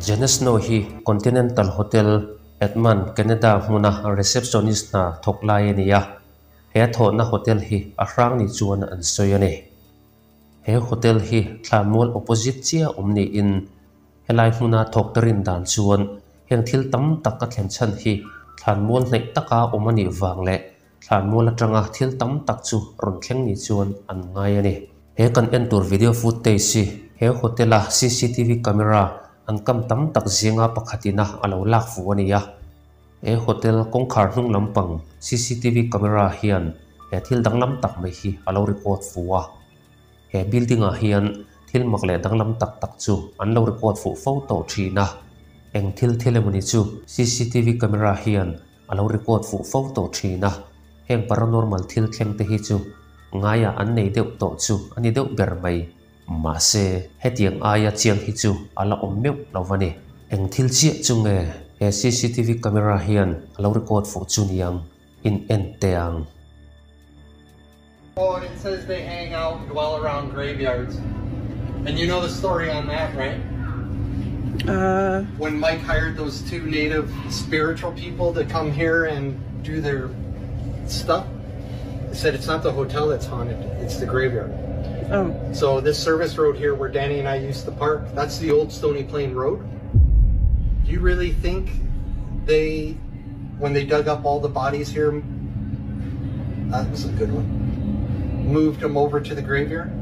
Jene Snow hi Continental Hotel, Edmond, Canada hmuna receptionist hna thawk lai a ni a, he thawhna hotel hi a hrang ni chuan an sawi a ni. He hotel hi thlanmual opposite chiah awm niin helai hmuna thawk te rin dan chuan heng thil tam tak a thlen chhan hi thlanmual hnaih taka awm a nih vang leh thlanmual atanga thil tam tak chu rawn thleng ni chuan an ngai a ni. He kan en tur video footage hi he hotel a cctv camera an kam tam tak zinga pakhatina a lo lak fu a ni a. He hotel kawngkhar hnung lampang cctv camera hian he thil danglam tak mai hi a lo record fu a. He building ah hian thil mak leh danglam tak tak chu an lo record fuh fo tawh thin a. Eng thil thil emawni chu cctv camera hian a lo record fuh fo tawh thin a. Heng paranormal thil thleng te hi chu ngaiah an nei deuh tawh chu a ni deuh ber mai. Mahse, hetiang aia chiang hi chu a la awm meuh lo va ni. Eng thil chiah chu nge he cctv camera hian a lo record fuh chu niang in en teh ang. Oh, and it says they hang out and dwell around graveyards. And you know the story on that, right? When Mike hired those two native spiritual people to come here and do their stuff, they said it's not the hotel that's haunted, it's the graveyard. Oh. So this service road here where Danny and I used to park, that's the old Stony Plain Road. Do you really think they, when they dug up all the bodies here, that was a good one, moved them over to the graveyard?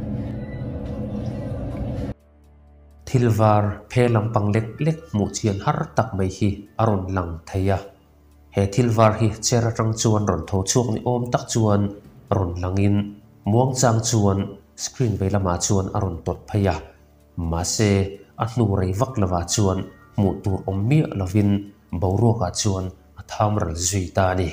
Thil var phe lampang lek lek hmuh chian har tak mai hi a rawn lang thei a. He thil var hi chair atang chuan rawn tho chhuak ni awm tak chuan rawn langin muang chang chuan screen vei lamah chuan a rawn tawt phei a. Mahse, a hnu rei vak lovah chuan hmuh tur awm miah lovin boruakah chuan a tham ral zui ta a ni.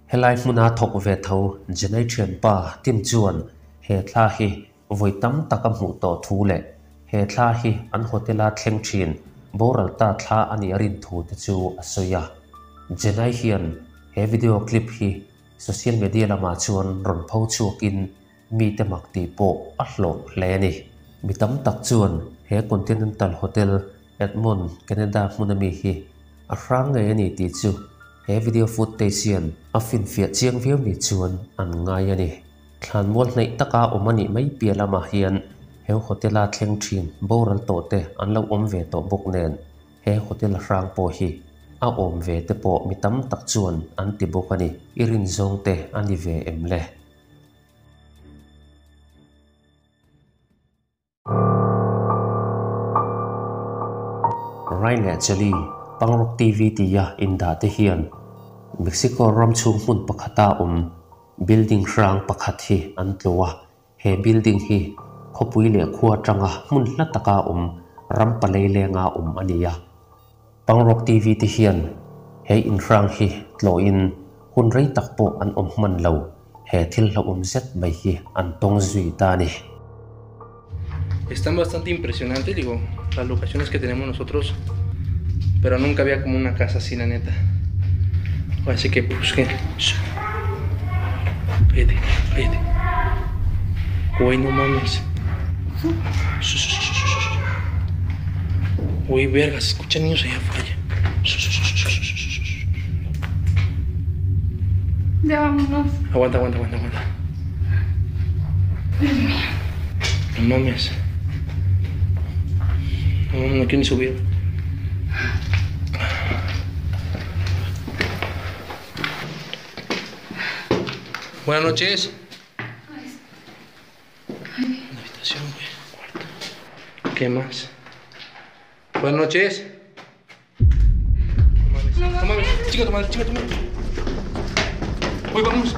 Helai hmuna thawk ve tho Jenai thianpa Tim chuan he thla hi vawi tam tak a hmuh tawh thu leh he thla hi an hotel-a thleng thin boral ta thla a nih a rin thu te chu a sawi a. Jenai hian he video clip hi social media lamah chuan rawn pho chhuakin mite mak tih pawh a hlawh hle a ni. Mi tam tak chuan he Continental Hotel Edmond, Canada hmuna mi hi a hrang ngei a ni tih chu he video footage hian a finfiah chiang viau ni chuan an ngai a ni. Thlanmual hnaih taka awm a nih mai piah lamah hian he hotel-a thleng thin boral tawh te an lo awm ve tawh bawk nen he hotel hrang pawh hi a awm ve te pawh mi tam tak chuan an ti bawk a ni. I rin zawng te a ni ve em le? Rai leh Chali, Pangrok TV tia indah te hian Mexico ram chhung hmun pakhata awm building hrang pakhat hi an tlo a. He building hi khawpui leh khua atanga hmun hla taka awm ram palei lenga awm a ni a. Pangrok TV te hian he inhrang hi tlawhin hun rei tak pawh an awm hman lo, he thil hlauhawm zet mai hi an tawng zui ta a ni. Están bastante impresionantes, digo, las locaciones que tenemos nosotros, pero nunca había como una casa así, la neta. Así que busquen. Cállate, cállate. Güey, no mames. Güey, verga, se escuchan niños allá afuera. Ya vámonos. Aguanta, aguanta, aguanta, aguanta. Dios mío. No mames. No mames, no quiero ni subir. Buenas noches. Ay. Una habitación, güey. Cuarto. ¿Qué más? Buenas noches. No mames. No No mames. mames. Chica tu madre, chica tu madre. Güey, vamos.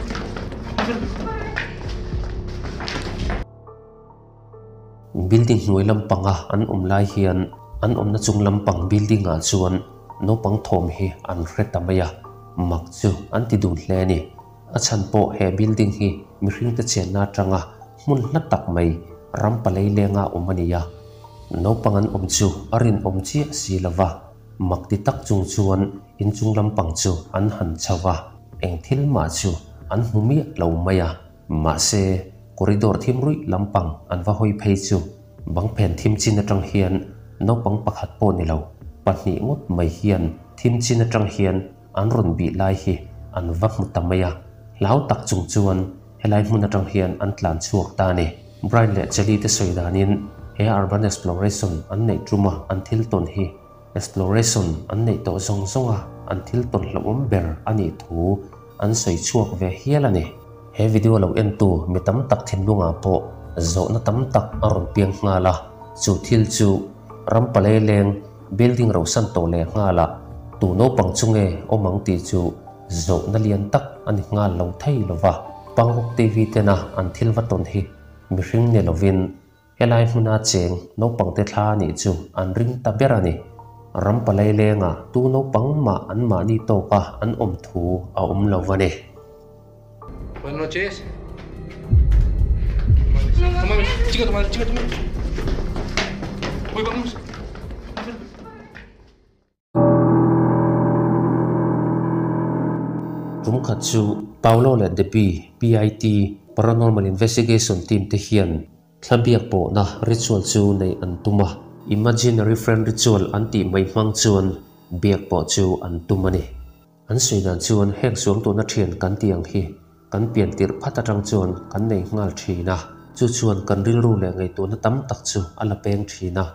Building hnuai lampanga an awm lai hian an awmna chung lampang building ah chuan naupang thawm hi an hre ta mai a, mak chu an ti dun hle a ni. A chhan pawh he building hi mihring te chenna atanga hmun hla tak mai ram palei lenga awm a ni a, naupang an awm chu a rinawm chiah si lova, mak ti tak chung chuan inchung lampang chu an han chho a, eng thil mah chu an hmu miah lo mai a. Mahse, corridor thim ruih lampang an va hawi phei chu bang phen thim chin atang hian naupang pakhat pawh ni lo, pahnih ngawt mai hian thim chin atang hian an rawn bih lai hi an va hmu ta mai a, hlau tak chung chuan helai hmun atang hian an tlan chhuak ta a ni. Brian leh Chelly te sawi danin he Urban Exploration an neih tuma an thil tawn hi Exploration an neih tawh zawng zawnga an thil tawn hlauhawm ber a nih thu an sawi chhuak ve hial a ni. He video lo entu mi tam tak thinlungah pawh zawhna tam tak a rawn piang nghal a, chu thil chu ram palei leng building rosan tawh leh nghalah tu naupang chu nge awm ang tih chu zawhna lian tak a ni nghal lo thei lo va. Pangruk TV tena an thil va tawn hi mihring ni lovin Helai hmuna cheng naupangte thla a nih chu an ring ta ber a ni. Ram palai lengah tu naupang mah an mahni tawka an awm thu a awm lo a ni. Buenas noches. No mames, chinga tu madre, chinga tu madre. Uy, vamos. Tum khat chu Paolo leh Debbie, PIT, Paranormal Investigation Team te hian thla biak pawhna ritual chu neih an tum a, Imaginary Friend Ritual an tih mai hmang chuan biak pawh chu an tum a ni. An sawi dan chuan heng suang tuna thian kan tih ang hi kan pian tirh phat atang chuan kan nei nghal thin a, chu chuan kan rilru leh ngaihtuahna tam tak chu a la peng thin a.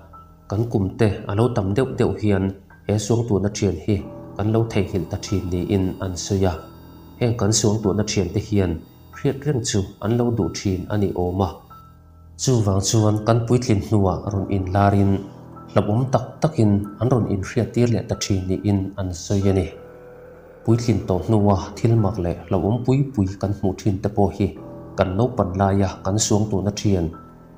Kan kum te a lo tam deuh deuh hian he suangtuahna thian hi kan lo theihnghilh ta thin niin an sawi a. Heng kan suangtuahna thian te hian hriat reng chu an lo duh thin a ni awm a. Chuvang chuan kan puitlin hnuah rawn inlarin hlauhawm tak takin an rawn inhriattir leh ta thin niin an sawi a ni. Puitlin tawh hnua thil mak leh hlauhawm pui pui kan hmuh thin te pawh hi kan naupan laia kan suangtuahna thian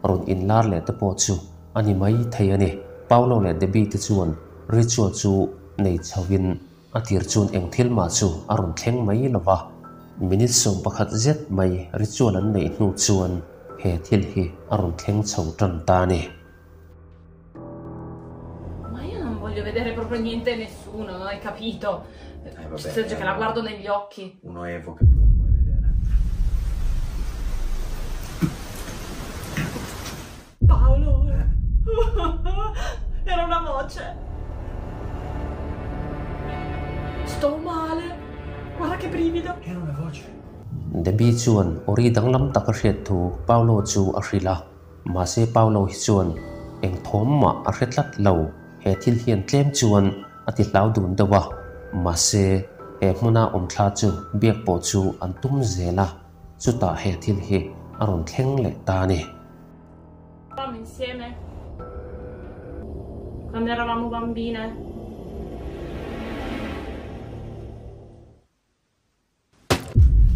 rawn inlar leh te pawh chu a ni mai thei a ni. Paolo leh Debbie te chuan ritual chu nei chhoin a tir chuan eng thil mah chu a rawn thleng mai lo va. Minute 11 zet mai ritual an neih hnu chuan he thil hi a rawn thleng chho tan ta a ni. Ma io non voglio vedere proprio niente e nessuno, non hai capito? Eh, vabbè, Sergio che la guardo negli occhi. Uno evoca e poi non vuole vedere. Paolo! Era una voce. Sto male. Guarda che brivido. Era una voce. Debbie chuan awri danglam tak a hriat thu Paolo chu a hrilh a, mahse Paolo hi chuan eng thawm mah a hre tlat lo. He thil hian tlem chuan a ti hlau dun deuh a, mahse he hmuna awm thla chu biak pawh chu an tum zel a, chutah he thil hi a rawn thleng leh ta a ni. Eravamo insieme quando eravamo bambine.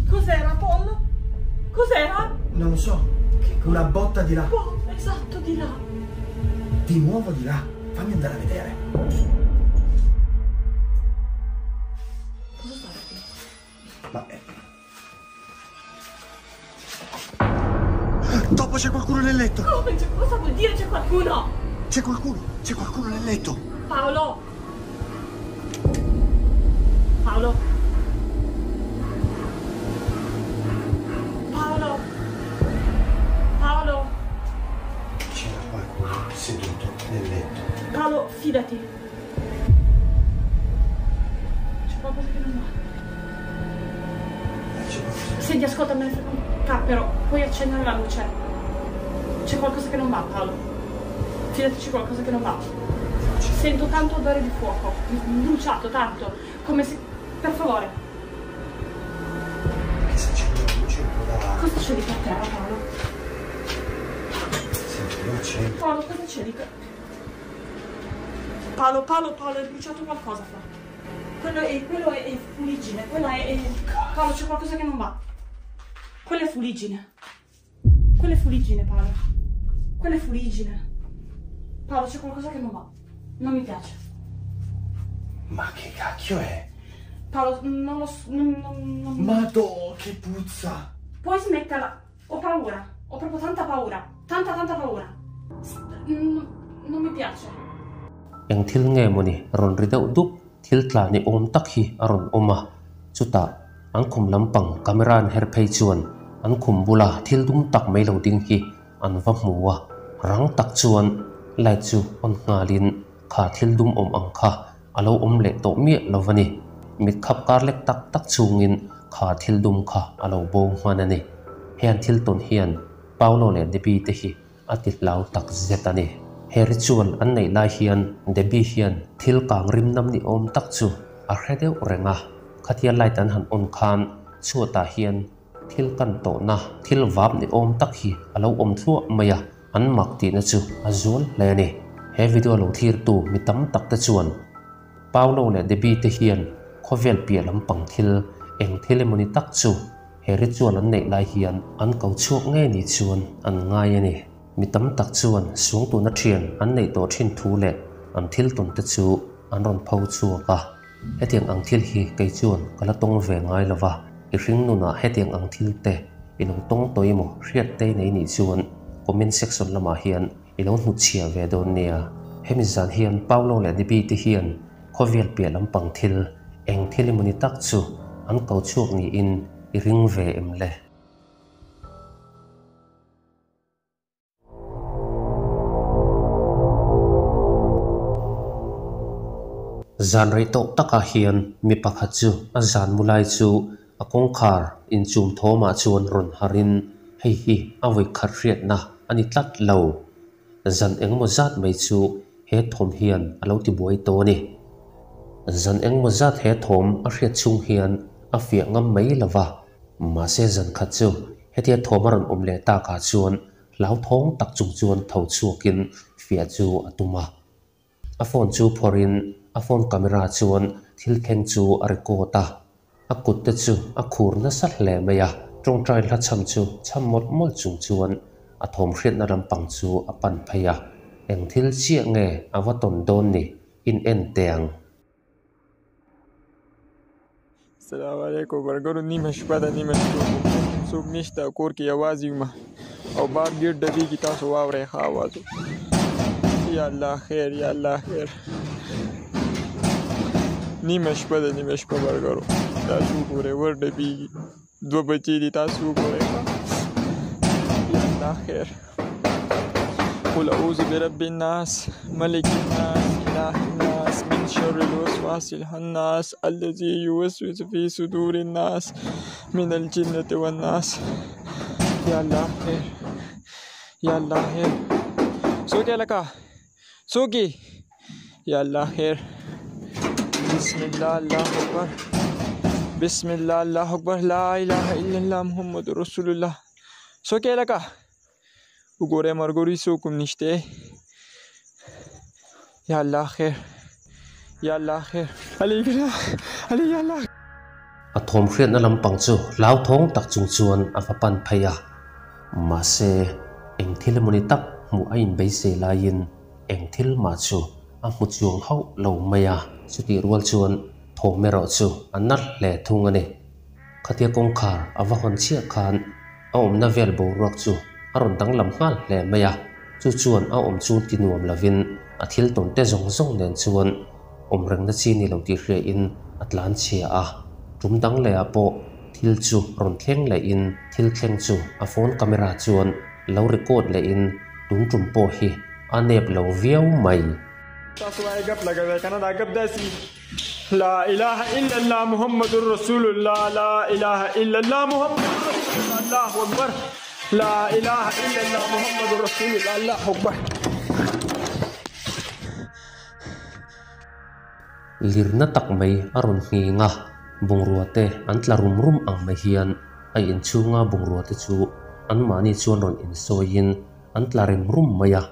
Cos'era, Paul? Cos'era? Non lo so. Una botta di là. Oh, esatto, di là. Di nuovo di là. Fammi andare a vedere. Posso stare qui? Ma... Dopo c'è qualcuno nel letto. Come? C'è, cosa vuol dire c'è qualcuno? C'è qualcuno, c'è qualcuno nel letto. Paolo! Paolo! Paolo! Paolo! C'era qualcuno seduto nel letto. Paolo, fidati. C'è qualcosa che non va. C'è qualcosa. Senti, ascolta, me ne frega un cappero. Puoi accendere la luce. C'è qualcosa che non va, Paolo. Fidati, c'è qualcosa che non va. Sento tanto odore di fuoco, bruciato tanto, come se... Per favore. Perché se accendo la luce un po' da... Cosa c'è di per terra, Paolo? Senti, io accendo. Paolo, cosa c'è di per... Paolo, Paolo, Paolo, è bruciato qualcosa qua. Quello è fuliggine, quella è... Paolo, c'è qualcosa che non va. Quella è fuliggine. Quella è fuliggine, Paolo. Quella è fuliggine. Paolo, c'è qualcosa che non va. Non mi piace. Ma che cacchio è? Paolo, non lo so, non... Madò, che puzza! Puoi smetterla? Ho paura. Ho proprio tanta paura. Tanta, tanta paura. Non mi piace. Eng thil nge mawni rawn ri deuh dup thil tla ni awm tak hi a rawn awm a. Chutah an khum lampang camera an her phei chuan an khum bula thil dum tak mai lo ding hi an va hmu a. Rang tak chuan light chu on nghalin kha thil dum awm ang kha a lo awm leh tawh miah lo a ni. Mit khap kar lek tak tak chungin kha thil dum kha a lo bo hman a ni. He an thil tawn hian Paolo leh Debbie te hi a ti hlau tak zet a ni. He ritual an neih lai hian Debbie hian thil kang rim nam ni awm tak chu a hre deuh reng a, khatia light an han on khan chhuatah hian thil kan tawhna thil vap ni awm tak hi a lo awm thluah mai a, an mak tihna chu a zual hle a ni. He video lo thlirtu mi tam tak te chuan Paolo leh Debbie te hian khawvel piah lampang thil eng thil emawni tak chu He ritual an neih lai hian an ko chhuak ngei ni chuan an ngai a ni. Mi tam tak chuan suangtuna thian an neih tawh thin thu leh an thil tawn te chu an rawn pho chhuak a. Hetiang ang thil hi kei chuan ka la tawng ve ngai lo va, i hring nunah hetiang ang thil te i lo tawng tawh emaw hriat te nei nih chuan comment section lamah hian i lo hnutchhiah ve dawn nia. Hemi zan hian Paolo leh Debbie te hian Khawvel piah lampang thil, eng thil emaw ni tak chu an ko chhuak niin i ring ve em le? Zan rei tawh takah hian mi pakhat chu a zan mu lai chu a kawngkhar inchum thawmah chuan rawn harin hei hi a vawikhat hriatna a ni tlat lo. Zan engemaw zat mai chu he thawm hian a lo ti buai tawh a ni. Zan engemaw zat he thawm a hriat chhung hian a fiah ngam mai lo va, mahse zan khat chu hetia thawm a rawn awm leh takah chuan hlauthawng tak chung chuan tho chhuakin fiah chu a tum a. A phone chu phawrhin a phone camera chuan thil thleng chu a record a, a kut te chu a khur nasa hle mai a, tawngtai hla chham chu chham mawlh mawlh chung chuan a thawm hriatna lampang chu a pan phei a, eng thil chiah nge a va tawn dawn ni in en teh ang. السلام علیکم ملګرو نیمه شپه ده نیمه شپه څوک نشته کور کې یوازې یم او بار ګیټ ډبیږي تاسو واورئ ښه اواز یا الله خیر یا الله خیر نیمه شپه ده نیمه شپه ملګرو تاسو وګورئ ور ډبیږي دوه بچي دي تاسو وګورئ ښه یا الله خیر قل اعوذ برب الناس ملک الناس اله الناس من شر الوسواس الخناس الذي يوسوس في صدور الناس من الجنة والناس یا الله خیر یا الله خیر څوک یې لکه څوک یې یا الله خیر بسم الله الله اکبر بسم الله الله اکبر لا اله الا الله محمد رسول الله څوک یې لکه وګورئ مرګوري څوک هم نشته یا الله خیر یا الله خیر ali ali ya Allah A thawm hriatna lampang chu hlauthawng tak chung chuan a va pan phei a, mahse eng thil emawni tak hmuh a inbeisei laiin eng thil mah chu a hmu chuang hauh lo mai a, chutih rual chuan thawm erawh chu a nalh hle thung a ni. Khatia kawngkhar a va hawn chiah khan a awmna vel boruak chu a rawn danglam nghal hle mai a, chu chuan a awm chu ti nuam lovin a thil tawn te zawng zawng nen chuan awm rengna chi ni lo tih hriain a tlan chhia a. Tum dang lehah pawh thil chu rawn thleng lehin thil thleng chu a phone camera chuan lo record lehin tun tum pawh hi a nep lo viau mai. تاسو وايي ګپ لګوي کنه دا ګپ داسي لا اله الا الله محمد رسول الله لا اله الا الله محمد رسول الله الله اکبر لا اله الا الله محمد رسول الله الله اکبر Lirna tak mai a rawn nghing a, bungrua te an tla rum rum ang mai hian a inchhunga bungrua te chu anmahni chuan rawn insawiin an tla rem rum mai a.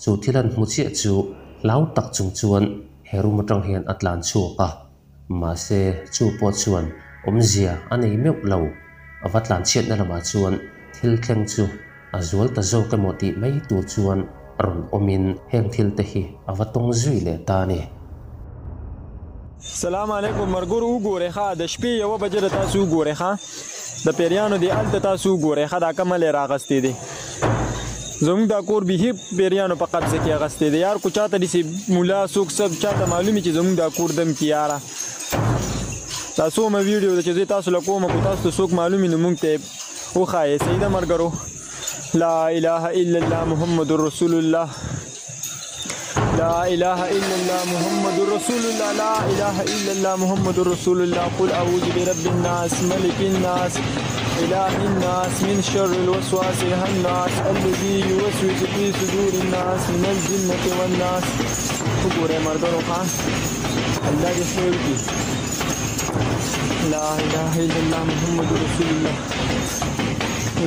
Chu thil an hmu chiah chu hlau tak chung chuan he room atang hian a tlan chhuak a, mahse chu pawh chuan awmzia a nei meuh lo. A va tlan chhiatna lamah chuan thil thleng chu a zual ta zawk emaw tih mai tur chuan rawn awmin heng thil te hi a va tawng zui leh ta a ni. سلام علیکم مرګور وګورئ ښه د شپې یوه بجه ده تاسو وګورئ ښه د پیریانو دی هلته تاسو وګورئ ښه دا کوم لی راغستی دی زموږ دا کور بیخي پیریانو په قبضه کې اغستی دی یار کو چاته داسې ملا څوک څه چاته معلومي چې زموږ دا کور دم کې یاره دا څومه ویډیو ده چې زه تاسو له کومه کو تاسو ته څوک معلومي نو موږ ته وښایئ صحیح ده ملګرو لا اله الا الله محمد رسول الله. La ilaha illallah Muhammadur Rasulullah La ilaha illallah Muhammadur Rasulullah Qul a'udhu bi rabbin nas malikin nas ilahin nas min sharril waswasil khannas alladhi yuwaswisu fi sudurin nas minal jinnati wan nas. وګورئ ملګرو ښه الله دې خیر وکړي. لا اله الا الله محمد رسول الله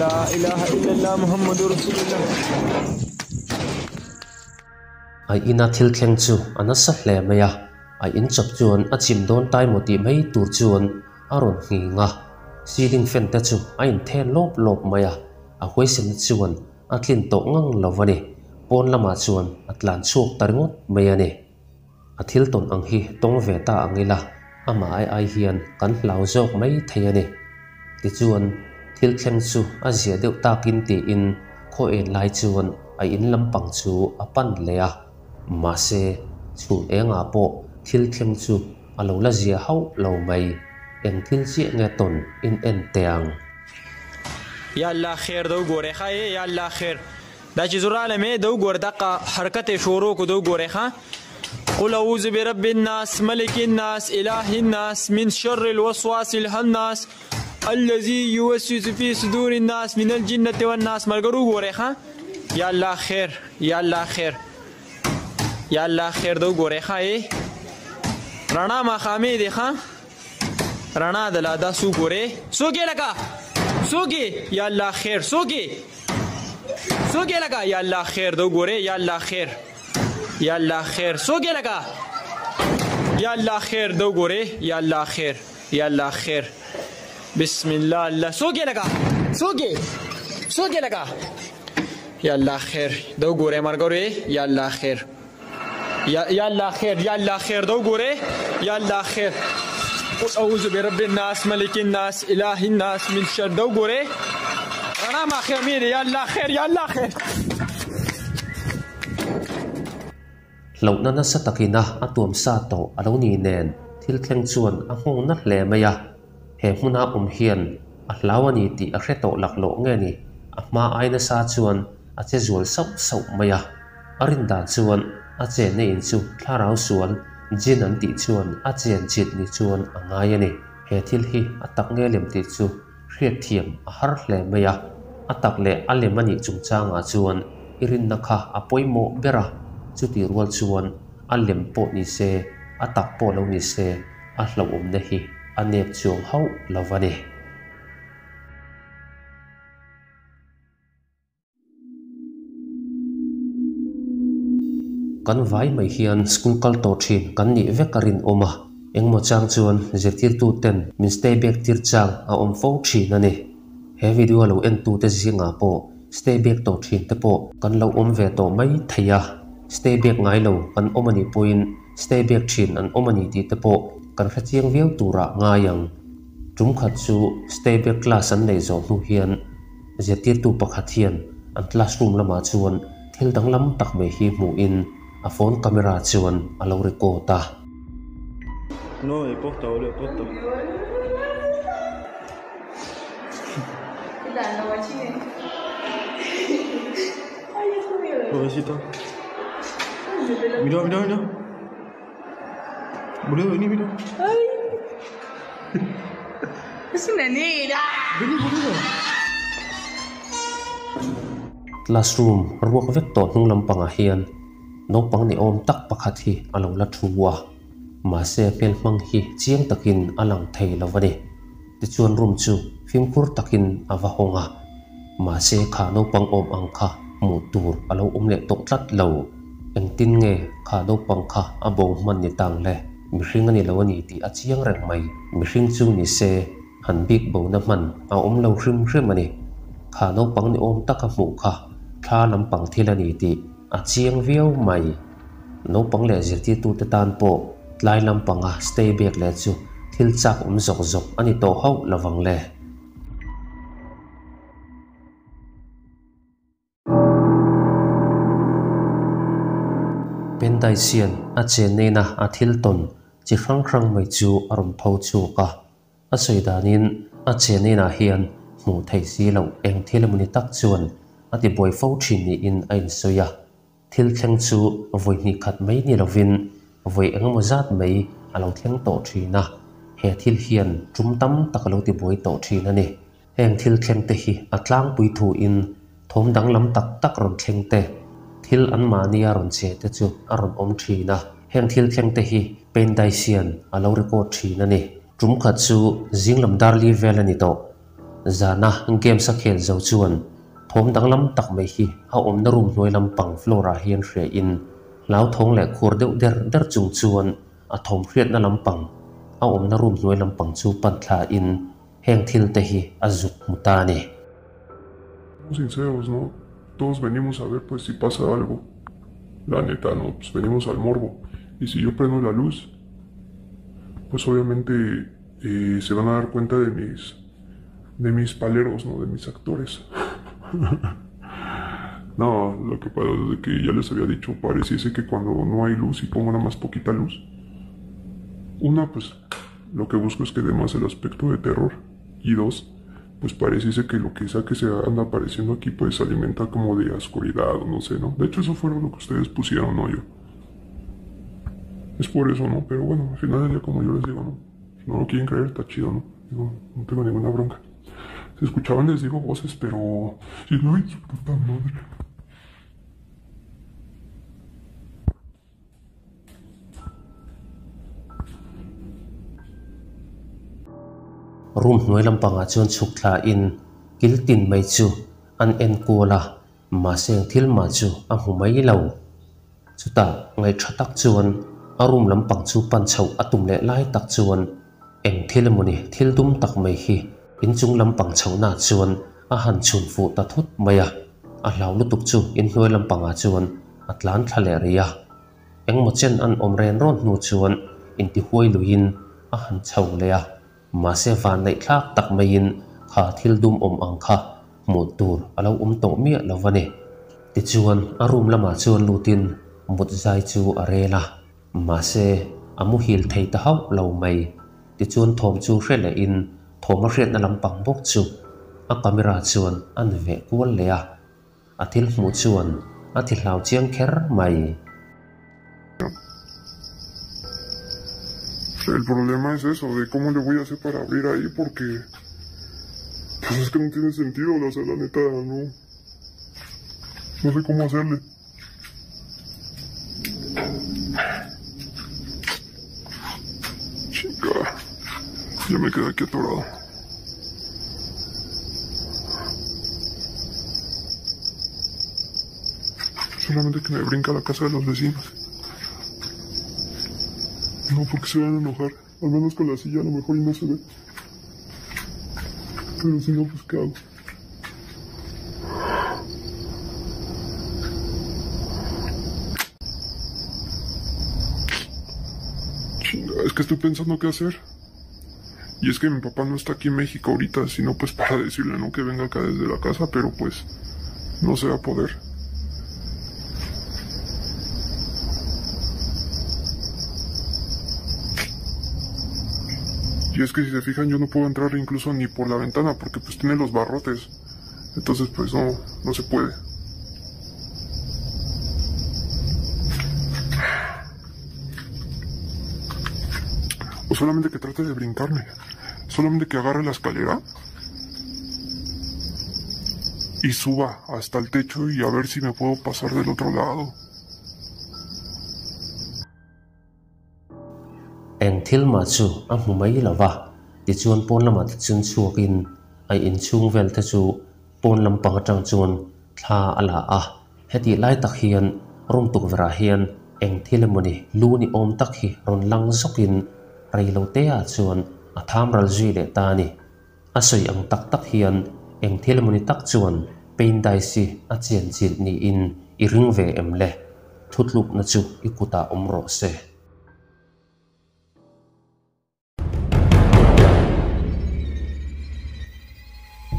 لا اله الا الله محمد رسول الله. A ina thil thleng chu a nasa hle mai a, a in chawp chuan a chim dawn tai maw tih mai tur chuan a rawn nghing a, ceiling fan te chu a inthen lawp lawp mai a, a huaisenna chuan a tlin tawh ngang lo a ni. Pawn lamah chuan a tlan chhuak ta ringawt mai a ni. A thil tawn ang hi tawng ve ta ang ila, amah ai ai hian kan hlau zawk mai thei a ni. Tichuan, thil thleng chu a zia deuh takin tiin khaw en lai chuan a in lampang chu a pan leh a. Mahse, chhun engah pawh thil thleng chu a lo la zia hauh lo mai. Eng thil chiah nge tawn in en teh ang? Ya Allah khair da وګورئ ښه یا الله خیر دا چې زه رالم دا وګوره دقه حرکت یې شروع کو دا وګورئ ښه قل اعوذ برب الناس ملک الناس اله الناس من شر الوسواس الخناس الذي يوسوس في صدور الناس من الجنة والناس. ملګرو وګورئ ښه یا الله خیر یا الله خیر یا الله خیر دا وګورئ ښه رڼا ماښامې دی ښه رڼا ده لا دا څوک ګورې څوک یې لکه څوک یې یا الله خیر څوک یې څوک یې لکه یا الله خیر دا وګورې یا الله خیر یا الله خیر څوک یې لکه یا الله خیر دا وګورې یا الله خیر یا الله خیر بسم الله الله څوک یې لکه څوک یې څوک یې لکه یا الله خیر دا وګورې ملګرو یا الله خیر یا یا الله خیر یا الله خیر دا وګورې یا الله خیر قل اعوذ برب الناس ملک الناس اله الناس من شر دا وګورې رڼا ما خیر مې یا الله خیر یا الله خیر. Hlauhna nasa takina a tuam sa tawh a lo ni nen thil thleng chuan a nghawng na hle mai a, he hmuna awm hian a hlau a ni tih a hre tawh laklawh nge ni a hma ai nasa chuan a che zual sauh sauh mai a, a rin dan chuan a chenna in chu thlarau sual jin an tih chuan a chen chilh ni chuan a ngai a ni. He thil hi a tak nge lem tih chu hriat thiam a har hle mai a, a tak leh a lem a nih chungchangah chuan i rinna kha a pawimawh ber a, chutih rual chuan a lem pawh ni se, a tak pawh lo ni se, a hlauhawmna hi a nep chuang hauh lo a ni. Kan vai mai hian school kal tawh thin kan nih vek a rinawm a, engmaw chang chuan zirtirtu ten min stay back tir chang a awm fo thin a ni. He video lo entute zingah pawh stay back tawh thin te pawh kan lo awm ve tawh mai thei a, stay back ngai lo kan awm a nih pawhin stay back thin an awm a ni tih te pawh kan hrechiang viau turah ngai ang. Tum khat chu stay back class an neih zawh hnu hian zirtirtu pakhat hian an classroom lamah chuan thil danglam tak mai hi hmuhin a phone camera chuan a lo record a. No, e posta boludo, posta. Pobrecito. Mirá, mirá, mirá. Boludo, vení, mirá. Ay. Es una nena. Vení, boludo. Classroom ruak vek tawh hnung lampangah hian naupang ni awm tak pakhat hi a lo la thu a, mahse hmel hmang hi chiang takin a lang thei lo a ni. Tichuan room chu fimkhur takin a va hawng a, mahse kha naupang awm ang kha hmuh tur a lo awm leh tawh tlat lo. Engtin nge kha naupang kha a bo hman ni tang le? Mihring a ni lo a ni tih a chiang reng mai. Mihring chu ni se han bik bona hman a awm lo hrim hrim a ni. Kha naupang ni awm taka hmuh kha thla lampang thil a ni tih a chiang viau mai. Naupang leh zirtirtute tan pawh tlai lampanga stay back leh chu thil chak awm zawk zawk a ni tawh hauh lovang le. Pendaisian a chenneina a thil tawn chi hrang hrang mai chu a rawn pho chhuak a, a sawi danin a chenneina hian hmuh theih si loh eng thil emawni tak chuan a ti buai fo thin niin a insawi a. Thil thleng chu vawi hnih khat mai ni lovin vawi engemaw zat mai a lo thleng tawh thin a, he thil hian tum tam tak a lo tibuai tawh thin a ni. Heng thil thleng te hi a tlangpui thuin thawm danglam tak tak rawn thleng te, thil anmahnia rawn che te chu a rawn awm thin a. Heng thil thleng te hi Paindice hian a lo record thin a ni. Tum khat chu zinglam darli vel a ni tawh. Zana games a khel zo chuan thawm danglam tak mai hi a awmna room hnuai lampang floor ah hian hria in hlauthawng leh khur deuh der der chung chuan a thawm hriatna lampang a awmna room hnuai lampang chu pan thla in heng thil te hi a zuk hmu ta a ni. Sinceros, no? Todos venimos a ver pues si pasa algo. La neta, no, pues venimos al morbo. Y si yo prendo la luz, pues obviamente eh, se van a dar cuenta de mis de mis paleros, ¿no? De mis actores. No, lo que pasa es que ya les había dicho, pareciese que cuando no hay luz y pongo nada más poquita luz, una, pues lo que busco es que dé más el aspecto de terror. Y dos, pues pareciese que lo que sea que se anda apareciendo aquí, pues se alimenta como de oscuridad o no sé, ¿no? De hecho, eso fue lo que ustedes pusieron, no yo. Es por eso, ¿no? Pero bueno, al final del día, como yo les digo, ¿no? Si no lo quieren creer, está chido, ¿no? Digo, no tengo ninguna bronca. Se escuchaban, les digo, voces, pero... Sí, ay, su puta madre. Room hnuai lampangah chuan chhuk thla in kil tin mai chu an en kual a, mahse eng thil mah chu a hmu mai lo. Chutah ngaih tha tak chuan a room lampang chu pan chhoh a tum leh lai tak chuan eng thil emawni thil dum tak mai hi inchung lampang chhohnaah chuan a han chhun fuh ta thut mai a, a hlau lutuk chu inhnuai lampangah chuan a tlan thla leh rih a. Engmaw chen an awm ren rawn hnu chuan intihuai luiin a han chho leh a, mahse van neih thlak tak maiin kha thil dum awm ang kha hmuh tur a lo awm tawh miah lo a ni. Tichuan a room lamah chuan lutin mut zai chu a rel a, mahse a muhil thei ta hauh lo mai. Tichuan thawm chu hre lehin thawm a hriatna lampang bawk chu a camera chuan a ni veh kual leh a, a thil hmuh chuan a ti hlau chiang kher mai. El problema es eso, de cómo le voy a hacer para abrir ahí, porque pues es que no tiene sentido, o sea, la neta, no, no sé cómo hacerle. Chica, ya me quedé aquí atorado. Solamente que me brinca la casa de los vecinos. No, porque se van a enojar. Al menos con la silla a lo mejor y no se ve. Pero si no, pues ¿qué hago? Chinga, es que estoy pensando qué hacer. Y es que mi papá no está aquí en México ahorita, sino pues para decirle, ¿no? Que venga acá desde la casa, pero pues no se va a poder. Y es que si se fijan yo no puedo entrar incluso ni por la ventana porque pues tiene los barrotes. Entonces pues no, no se puede. O solamente que trate de brincarme. Solamente que agarre la escalera y suba hasta el techo y a ver si me puedo pasar del otro lado. Eng thil mah chu a hmu mai lo va, tichuan pawn lamah te chuan chhuakin a inchhung vel te chu pawn lampang atang chuan thla a la a. Hetih lai tak hian room tukverhah hian eng thil emawni lu ni awm tak hi rawn lang zawkin reilo te ah chuan a tham ral zui leh ta a ni. A sawi ang tak tak hian eng thil emawni tak chuan paint dice hi a chian chilh niin i ring ve em le? Thutlukna chu i kutah awm rawh se.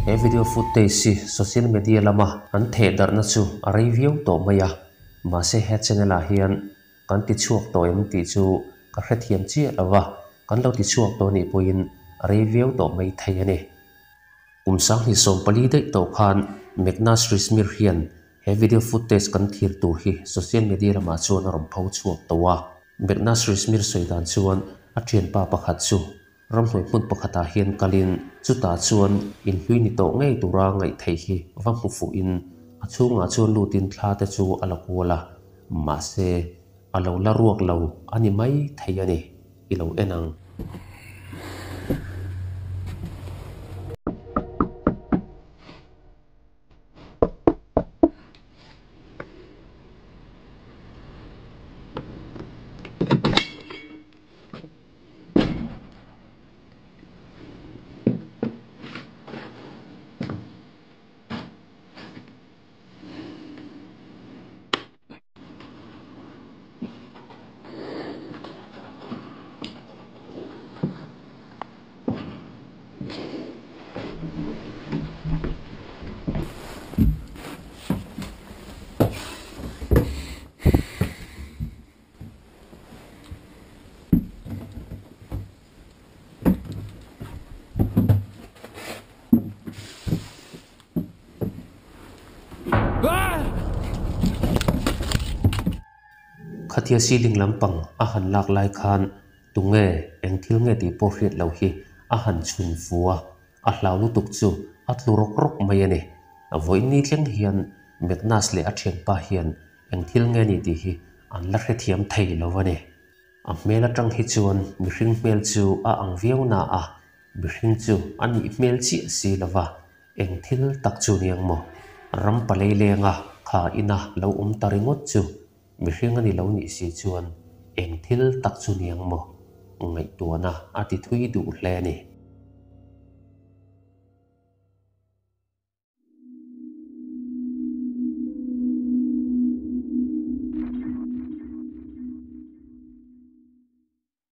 He video footage hi social media lama an theh darhna chu a rei viau tawh mai a, mahse he channel ah hian kan ti chhuak tawh em tih chu ka hrethiam chiah lo va, kan lo ti chhuak tawh anih pawhin a rei viau tawh mai thei a ni. Kum 2014 daih tawh khan Magnus Rismir hian He video footage kan thlir tur hi social media lamah chuan a rawn pho chhuak tawh a. Magnus Rismir sawi dan chuan a thianpa pakhat chu ramhnuai hmun pakhatah hian kalin chutah chuan inhlui ni tawh ngei tura ngaih theih hi va hmu fuhin a chhungah chuan lutin thla te chu a la kual a, mahse a lo la ruak lo a ni mai thei a ni i lo en ang. Khatia ceiling lampang a han lak lai khan tunge eng thil nge tih pawh hriat loh hi a han chhun fu a, a hlau lutuk chu a tlu rawk rawk mai a ni. Vawiin ni thleng hian Magnus leh a thianpa hian eng thil nge ni tih hi an la hrethiam thei lo a ni. A hmel atang hi chuan mihring hmel chu a ang viau na a, mihring chu a nih hmel chiah si lo va, eng thil tak chu niang maw? Ram palei lenga kha ina lo awm ta ringawt chu mihring a ni lo nih si chuan eng thil tak chu niang maw? Ngaihtuahna a ti thui duh hle a ni.